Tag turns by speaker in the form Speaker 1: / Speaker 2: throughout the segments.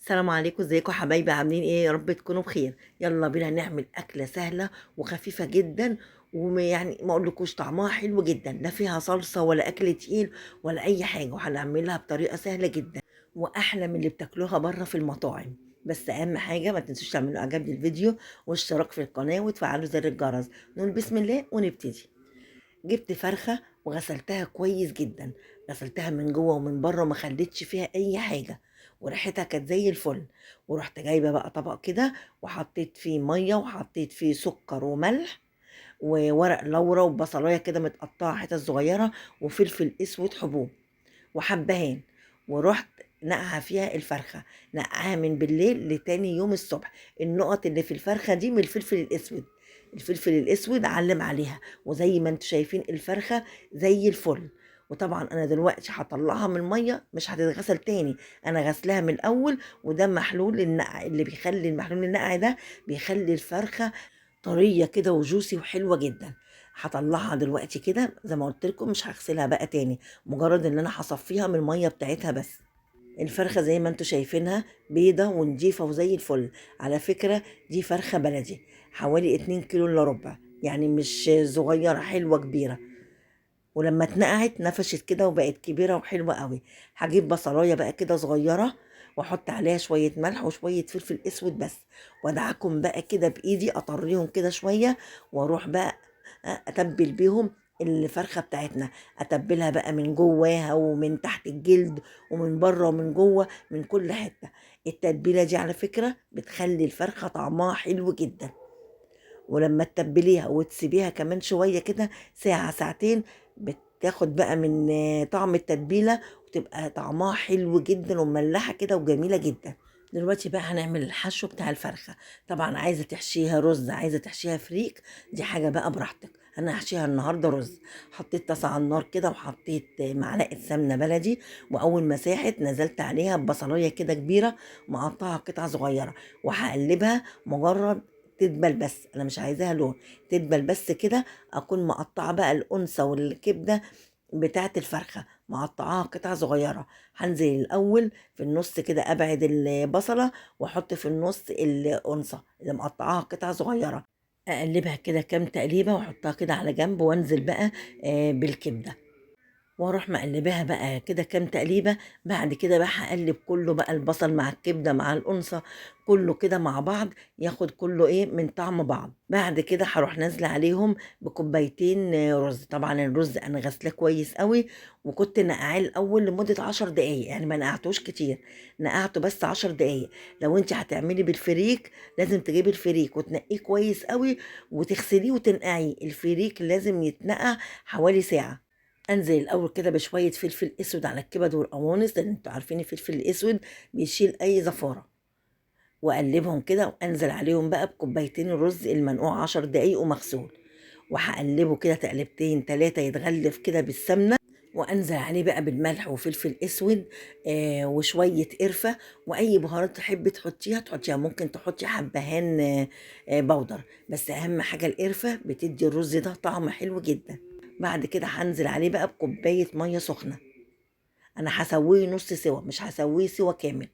Speaker 1: السلام عليكم، ازيكم حبايبي؟ عاملين ايه؟ يا رب تكونوا بخير. يلا بينا نعمل اكله سهلة وخفيفة جدا، ويعني ما اقولكوش طعمها حلو جدا، لا فيها صلصه ولا اكل تقيل ولا اي حاجة، وهنعملها بطريقة سهلة جدا واحلى من اللي بتاكلوها بره في المطاعم. بس اهم حاجة ما تنسوش تعملوا اعجاب للفيديو واشتراك في القناة وتفعلوا زر الجرس. نقول بسم الله ونبتدي. جبت فرخة وغسلتها كويس جدا، غسلتها من جوه ومن بره وما خليتش فيها اي حاجة، وريحتها كانت زي الفل. ورحت جايبه بقى طبق كده وحطيت فيه مية وحطيت فيه سكر وملح وورق لورا وبصلايه كده متقطعه حتت صغيرة وفلفل اسود حبوب وحبهان، ورحت نقعه فيها الفرخه، نقعها من بالليل لتاني يوم الصبح. النقط اللي في الفرخه دي من الفلفل الاسود، الفلفل الاسود علم عليها، وزي ما انتم شايفين الفرخه زي الفل. وطبعا انا دلوقتي هطلعها من المية، مش هتتغسل تاني، انا غسلها من الاول. وده محلول النقع، اللي بيخلي المحلول النقع ده بيخلي الفرخه طرية كده وجوسي وحلوه جدا. هطلعها دلوقتي كده زي ما قلت لكم، مش هغسلها بقى تاني، مجرد ان انا هصفيها من المية بتاعتها بس. الفرخه زي ما انتم شايفينها بيضة ونضيفه وزي الفل. على فكرة دي فرخة بلدي، حوالي 2 كيلو الا ربع، يعني مش صغيرة، حلوة كبيرة. ولما اتنقعت نفشت كده وبقت كبيرة وحلوه قوي. هجيب بصلايه بقى كده صغيرة واحط عليها شوية ملح وشوية فلفل اسود بس، وادعكم بقى كده بايدي، اطريهم كده شوية، واروح بقى اتبل بيهم الفرخه بتاعتنا. اتبلها بقى من جواها ومن تحت الجلد ومن بره ومن جوه، من كل حتة. التتبيله دي على فكرة بتخلي الفرخه طعمها حلو جدا. ولما تتبليها وتسيبيها كمان شوية كده ساعة ساعتين، بتاخد بقى من طعم التتبيله وتبقى طعمها حلو جدا ومملحه كده وجميلة جدا. دلوقتي بقى هنعمل الحشو بتاع الفرخه. طبعا عايزه تحشيها رز، عايزه تحشيها فريك، دي حاجة بقى براحتك. انا هحشيها النهارده رز. حطيت طاسه على النار كده وحطيت معلقه سمنه بلدي، واول ما ساحت نزلت عليها ببصلايه كده كبيرة مقطعه قطع صغيرة، وهقلبها مجرد تدبل بس، انا مش عايزاها لون، تدبل بس كده. اكون مقطعه بقى الانثى والكبده بتاعه الفرخه، مقطعاها قطع صغيرة. هنزل الاول في النص كده، ابعد البصله واحط في النص الانثى اللي مقطعاها قطع صغيرة، اقلبها كده كام تقليبه واحطها كده على جنب، وانزل بقى بالكبده، واروح مقلباها بقى كده كام تقليبه. بعد كده بقى هقلب كله بقى، البصل مع الكبده مع الانثى كله كده مع بعض، ياخد كله ايه من طعم بعض. بعد كده هروح نازله عليهم بكوبايتين رز. طبعا الرز انا غسلاه كويس قوي، وكنت نقعاه الاول لمدة 10 دقايق، يعني ما نقعتوش كتير، نقعته بس 10 دقايق. لو انت هتعملي بالفريك لازم تجيبي الفريك وتنقيه كويس قوي وتغسليه وتنقعيه. الفريك لازم يتنقع حوالي ساعة. انزل الاول كده بشوية فلفل اسود على الكبد والقوانص، لان انتوا عارفين الفلفل الاسود بيشيل اي زفاره، واقلبهم كده، وانزل عليهم بقى بكوبايتين الرز المنقوع 10 دقايق ومغسول، وهقلبه كده تقلبتين 3 يتغلف كده بالسمنه، وانزل عليه بقى بالملح وفلفل اسود وشوية قرفه، واي بهارات تحبي تحطيها تحطيها. ممكن تحطي حبهان بودر، بس اهم حاجة القرفه بتدي الرز ده طعم حلو جدا. بعد كده هنزل عليه بقى بكوبايه مية سخنة، انا هسويه نص سوا، مش هسويه سوا كامل،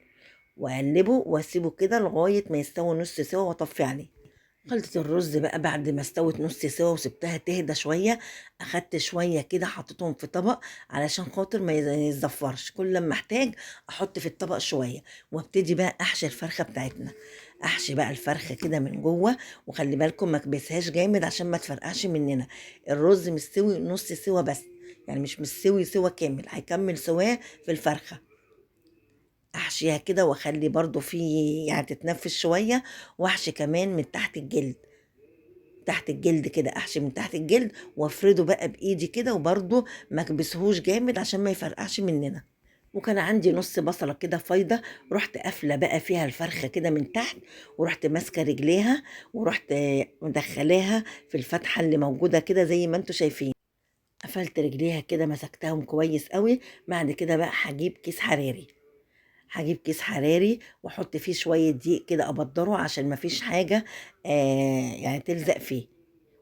Speaker 1: واقلبه واسيبه كده لغاية ما يستوي نص سوا واطفي عليه. خلطه الرز بقى بعد ما استوت نص سوا وسبتها تهدى شوية، اخدت شوية كده حطيتهم في طبق علشان خاطر ما يتزفرش، كل لما احتاج احط في الطبق شوية. وابتدي بقى احشي الفرخه بتاعتنا، احشي بقى الفرخه كده من جوه، وخلي بالكم ما كبسهاش جامد عشان ما تفرقعش مننا. الرز مستوي نص سوا بس، يعني مش مستوي سوا كامل، هيكمل سواه في الفرخه. احشيها كده واخلي برضو في يعني تتنفس شوية، واحشي كمان من تحت الجلد، تحت الجلد كده احشي من تحت الجلد، وافرده بقى بايدي كده، وبرضو ما اكبسهوش جامد عشان ما يفرقعش مننا. وكان عندي نص بصله كده فايضه، رحت قافله بقى فيها الفرخه كده من تحت، ورحت ماسكه رجليها ورحت مدخلاها في الفتحة اللي موجودة كده زي ما انتم شايفين. قفلت رجليها كده مسكتهم كويس قوي. بعد كده بقى هجيب كيس حراري، هجيب كيس حراري واحط فيه شوية دقيق كده ابدره عشان مفيش حاجة يعني تلزق فيه،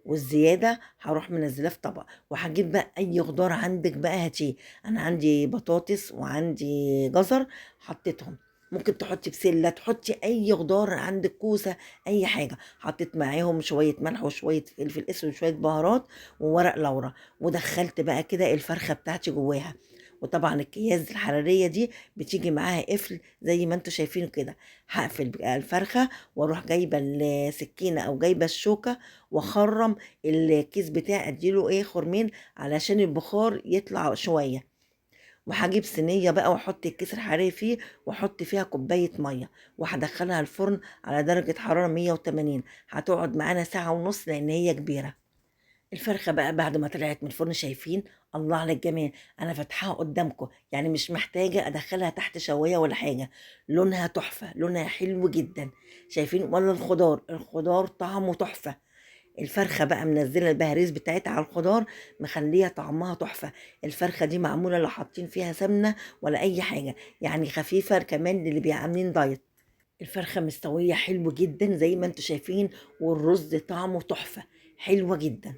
Speaker 1: والزيادة هروح منزلاه في طبق. وهجيب بقى اي خضار عندك بقى هاتيه، انا عندي بطاطس وعندي جزر حطيتهم. ممكن تحطي بسلة، تحطي اي خضار عندك، كوسة، اي حاجة. حطيت معاهم شوية ملح وشوية فلفل اسود وشوية بهارات وورق لورا، ودخلت بقى كده الفرخه بتاعتي جواها. وطبعا الأكياس الحرارية دي بتيجي معاها قفل زي ما انتوا شايفين كده. هقفل بقى الفرخه واروح جايبه السكينة او جايبه الشوكة واخرم الكيس بتاعي، اديله ايه خرمين علشان البخار يطلع شوية. وهجيب صينية بقى واحط الكيس الحراري فيه، واحط فيها كوباية مية، وهدخلها الفرن على درجه حرارة 180. هتقعد معانا ساعة ونص لان هي كبيرة. الفرخه بقى بعد ما طلعت من الفرن، شايفين الله على الجمال، انا فاتحاها قدامكم، يعني مش محتاجه ادخلها تحت شوايه ولا حاجة. لونها تحفة، لونها حلو جدا، شايفين؟ ولا الخضار، الخضار طعمه تحفة. الفرخه بقى منزله البهاريز بتاعتها على الخضار، مخليه طعمها تحفة. الفرخه دي معمولة لا حاطين فيها سمنه ولا اي حاجة، يعني خفيفة كمان للي بيعملين دايت. الفرخه مستوية حلو جدا زي ما انتم شايفين، والرز طعمه تحفة حلوة جدا.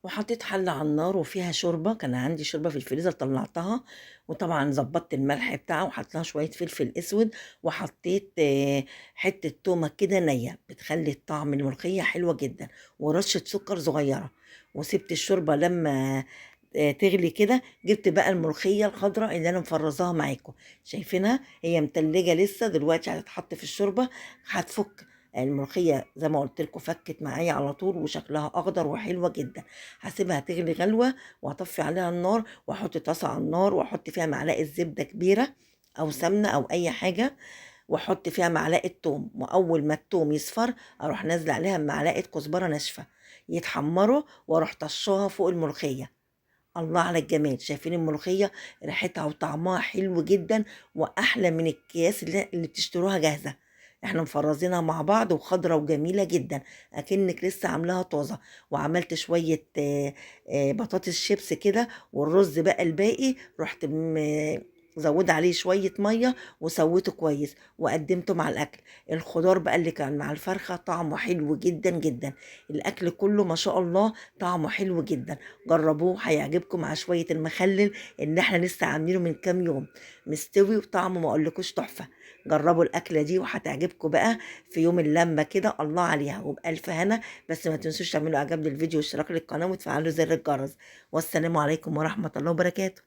Speaker 1: وحطيت حله على النار وفيها شوربة، كان عندي شوربة في الفريزر طلعتها، وطبعا ظبطت الملح بتاعها وحطيت لها شوية فلفل اسود، وحطيت حتة تومة كده نيه بتخلي الطعم الملوخية حلوة جدا، ورشه سكر صغيرة. وسبت الشوربة لما تغلي كده. جبت بقى الملوخية الخضراء اللي انا مفرزاها معاكم، شايفينها هي متلجه لسه، دلوقتي هتتحط في الشوربة هتفك. الملوخية زي ما قلت لكم فكت معايا على طول، وشكلها اخضر وحلوه جدا. هسيبها تغلي غلوه واطفي عليها النار، واحط طاسه على النار واحط فيها معلقه زبدة كبيرة او سمنه او اي حاجة، واحط فيها معلقه توم، واول ما التوم يصفر اروح نازله عليها بمعلقه كزبره ناشفة، يتحمروا واروح طشاها فوق الملوخية. الله على الجمال، شايفين الملوخية ريحتها وطعمها حلو جدا، واحلى من الأكياس اللي بتشتروها جاهزة. احنا مفرزينها مع بعض وخضره وجميلة جدا اكنك لسه عاملاها طازة. وعملت شوية بطاطس شيبس كده، والرز بقى الباقي رحت زود عليه شوية مية وسويته كويس وقدمته مع الاكل. الخضار بقى اللي كان مع الفرخه طعمه حلو جدا جدا. الاكل كله ما شاء الله طعمه حلو جدا، جربوه هيعجبكم مع شوية المخلل اللي احنا لسه عاملينه من كام يوم، مستوي وطعمه ما اقولكوش تحفة. جربوا الاكلة دي وهتعجبكم بقى في يوم اللمة كده، الله عليها وبالف هنا. بس ما تنسوش تعملوا اعجاب للفيديو واشتراك للقناة وتفعلوا زر الجرس. والسلام عليكم ورحمة الله وبركاته.